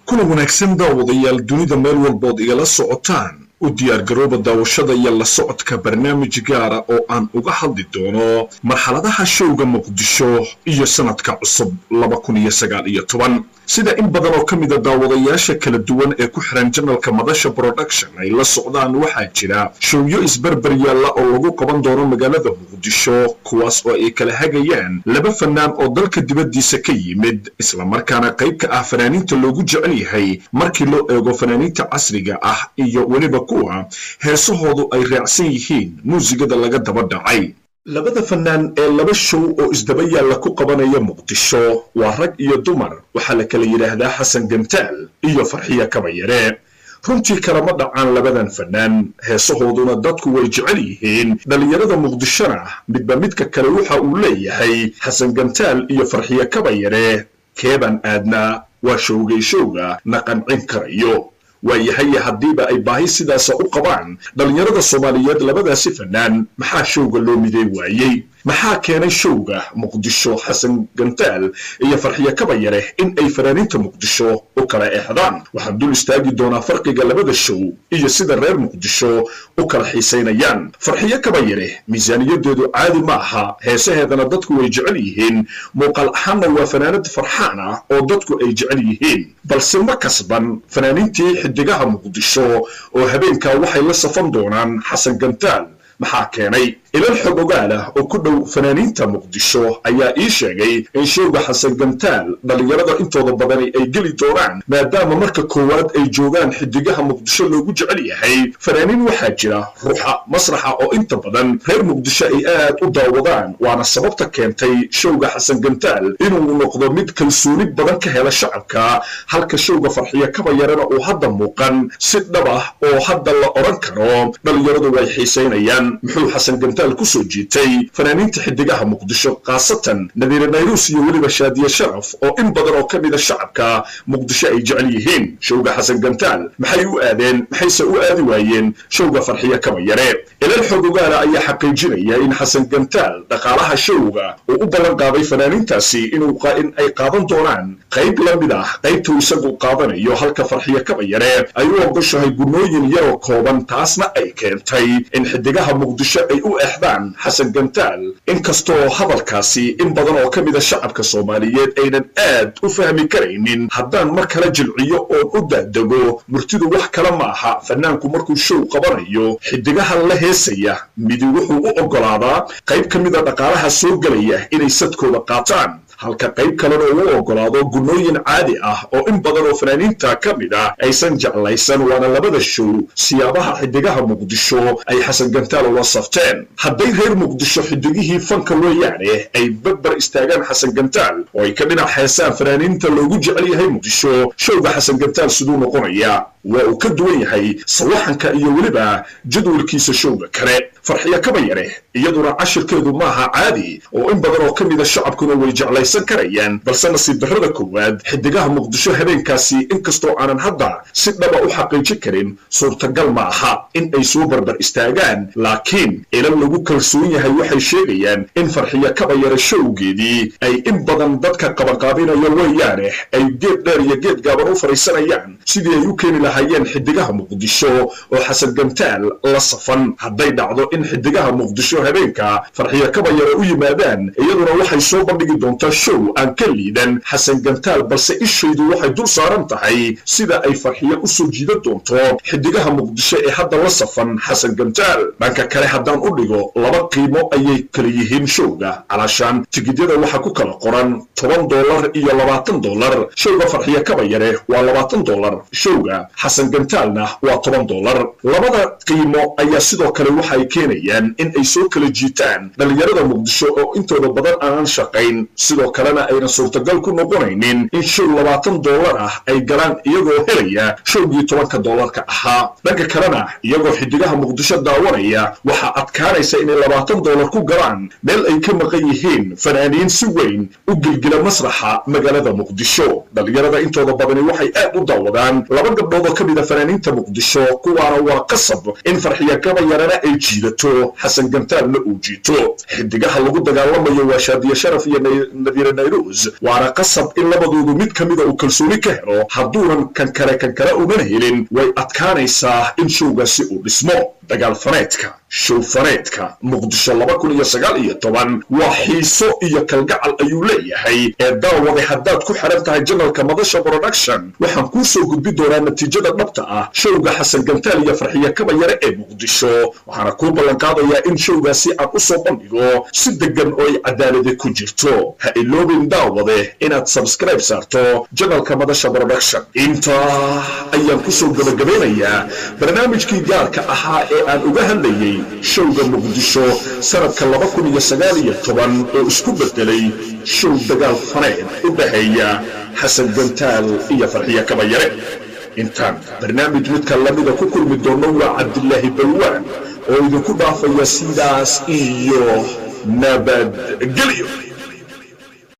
Kuna wanaagsan daawadayaal, dunida meel walbood igala socotaan, u diyaargarooba daawashada iyo la socodka barnaamij gaara oo aan uga hadli doono marxaladaha showga Muqdisho iyo sanadka cusub 2019. Sida in badan oo ka mida daawadayaasha kala duwan ee ku xiran channelka Madasha Production ay la socdaan, waxaa jira showyo isbarbar yaalla oo lagu qaban doono magaalada Muqdisho, kuwaas oo ay kala hagayaan laba fanaan oo dalka dibaddiisa ka yimid, islamarkaana qayb ka ah fanaaniinta loogu jecel yahay markii loo eego fanaaniinta casriga ah iyo weliba kuwa heesahoodu ay raacsan yihiin muusigada laga daba dhacay. Labada fanaan ee laba show oo isdaba yaalla ku qabanaya Muqdisho waa rag iyo dumar. Waxaa la kala yidhaahdaa Xasan Gantaal iyo Farxiya Kabayare. Runtii kalama dhacaan labadan fanaan, heesahooduna dadku way jecel yihiin. Dhallinyarada Muqdishona midba midka kale waxa uu leeyahay: "Xasan Gantaal iyo Farxiya Kabayare keebaan aadnaa? Waa showgay showga na qancin karayo." Waayahaye, haddiiba ay baahi sidaasa u qabaan dhallinyarada Soomaaliyeed labadaasi fanaan, maxaa showga loo miday waayey? Maxaa keenay showga Muqdisho Xasan Gantaal iyo Farxiyo Kabayare in ay fanaaniinta Muqdisho u kala exdaan? Waxaan dul istaagi doonaa farqiga labada show iyo sida reer Muqdisho u kala xiisaynayaan. Farxiyo Kabayare miisaaniyadeedu caadi ma aha, heesaheedana dadku way jecel yihiin, muuqaal ahaanna waa fanaanad farxaan ah oo dadku ay jecel yihiin, balse ma kasban fanaaniintii xidigaha Muqdisho oo habeenkaa waxay la safan doonaan Xasan Gantaal. Maxaa keenay? Ilal xog ogaal ah oo ku dhow fanaaniinta Muqdisho ayaa ii sheegay in showga Xasan Gantaal dhallinyarada intooda badani ay geli doonaan, maadaama marka koowaad ay joogaan xidigaha Muqdisho loogu jecel yahay. Fanaaniin waxaa jira ruuxa masraxa oo inta badan reer Muqdisho ay aad u daawadaan, waana sababta keentay showga Xasan Gantaal inuu noqdo mid kalsooni badan ka hela shacabka, halka showga Farxiyo Kabayarena uu hadda muuqan si dhab ah oo hadda la odhan karo dhallinyaradu way xiisaynayaan. Muxuu Xasan Gantaal ku soo jiitay fanaaniinta xidigaha Muqdisho, khaasatan Nadiire Nayruus iyo weliba Shaadiye Sharaf, oo in badan oo ka mida shacabka Muqdisho ay jecel yihiin? Showga Xasan Gantaal maxay u aadeen, maxayse u aadi waayeen showga Farxiyo Kabayare? Ilal xog ogaala ayaa xaqiijinaya in Xasan Gantaal dhaqaalaha showga uu u ballan qaaday fanaaniintaasi in ay qaadan doonaan qayb la mid ah qaybtuu isagu qaadanayo, halka Farxiyo Kabayare ay u ogoshahay gunooyin yaroo kooban. Taasna ay keentay in xidigaha Muqdisho ay u exdaan Xasan Gantaal, inkastoo hadalkaasi in badan oo ka mida shacabka Soomaaliyeed aynan aad u fahmi karaynin. Haddaan mar kala jilciyo oon u daadego murtidu, wax kale ma aha: fanaanku markuu show qabanayo, xidigaha la heesaya midi wuxuu u oggolaadaa qayb ka mida dhaqaalaha soo gelaya inay sadkooda qaataan, halka qayb kalena uu oggolaado gunooyin caadi ah oo in badan oo fanaaniinta ka mid ah aysan jeclaysan. Waana labada show siyaabaha xidigaha Muqdisho ay Xasan Gantaal ula safteen. Hadday reer Muqdisho xidigihii fanka weeyaane ay barbar istaagaan Xasan Gantaal oo ay ka dhinac heesaan fanaaniinta loogu jecel yahay Muqdisho, showga Xasan Gantaal siduu noqonayaa? Waa uu ka duwan yahay sawaxanka iyo weliba jadwalkiisa showga kale. Farxiyo Kabayare iyaduna cashirkeedu maaha caadi, oo in badan oo ka mida shacabkuna way jeclaysan karayaan, balse nasiib darrada koowaad, xidigaha Muqdisho habeenkaasi, inkastoo aanan hadda si dhaba u xaqiijin karin, suurtagal ma aha in ay soo barbar istaagaan. Laakiin ilal lagu kalsoon yahay waxay sheegayaan in Farxiyo Kabayare showgeedii ay in badan dadka qabanqaabinayo weeyaane ay geed dheer iyo geed gaaban u fadhiisanayaan sidii ay u keeni lahaayeen xidigaha Muqdisho oo Xasan Gantaal la safan. Hadday dhacdo in xidigaha Muqdisho habeenka Farxiyo Kabayare u yimaadaan, iyaduna waxay soo bandhigi doontaa show aan ka liidan Xasan Gantaal, balse ishaydu waxay dul saaran tahay sida ay Farxiyo u soo jiidan doonto xidigaha Muqdisho ee hadda la safan Xasan Gantaal. Dhanka kale haddaan u dhigo, laba qiimo ayay kala yihiin showga. Calaashaan tigidyada waxaa ku kala qoran $10 iyo $20. Showga Farxiyo Kabayare waa $20, showga Xasan Gantaalna waa $10. Labada qiimo ayaa sidoo kale waxay keenayaan in ay soo kala jiitaan dhallinyarada Muqdisho oo intooda badan aanan shaqayn, sidoo kalena ayna suurtagal ku noqonaynin in show $20 ah ay galaan iyagoo helaya showgii 10-ka dollarka ahaa. Dhanka kalena, iyagoo xidigaha Muqdisho daawanaya, waxaa adkaanaysa inay $20 ku galaan meel ay ka maqan yihiin fanaaniin si weyn u gilgila masraxa magaalada Muqdisho. Dhallinyarada intooda badani waxay aad u daawadaan laba gabdhood oo ka mid a fanaaniinta Muqdisho, kuwaana waa qasab in Farxiya Kabayarana ay jiidato, Xasan Gantaalna uu jiito. Xidigaha lagu dagaalamayo waa Shaadiye Sharaf iyo Nadiire. Nadiira Nairos. Waana qasab in labadoodu mid ka mida uu kalsooni ka helo. Hadduunan kan kale kan kale unan helin, way adkaanaysaa in showgaasi uu dhismo. Dagaal faneedka, show faneedka Muqdisho 2019 waa xiiso iyo kalgacal ayuu leeyahay. Ee daawade, haddaad ku xidhan tahay channelka Madasha Production, waxaan kuu soo gudbi doonaa natiijada dhabta ah showga Xasan Gantaal iyo Farxiyo Kabayare ee Muqdisho. Waxaana kuu ballanqaadayaa in showgaasi aan u soo bandhigo si degan oo ay cadaaladi ku jirto. Ha iloobin, daawade, inaad subscribe saarto channelka Madasha Production. Intaa ayaan kusoo gabagabeynayaa barnaamijkii gaarka ahaa ee aan uga hadlayey showga Muqdisho sanadka 2019 oo isku bedelay show dagaal faneed u dhexeeya Xasan Gantaal iyo Farxiyo Kabayare. Intaan barnaamij midka lamida ku kulmi doono, waa Cabdilaahi Balwaan oo idinku dhaafaya sidaas iyo nabadgelyo.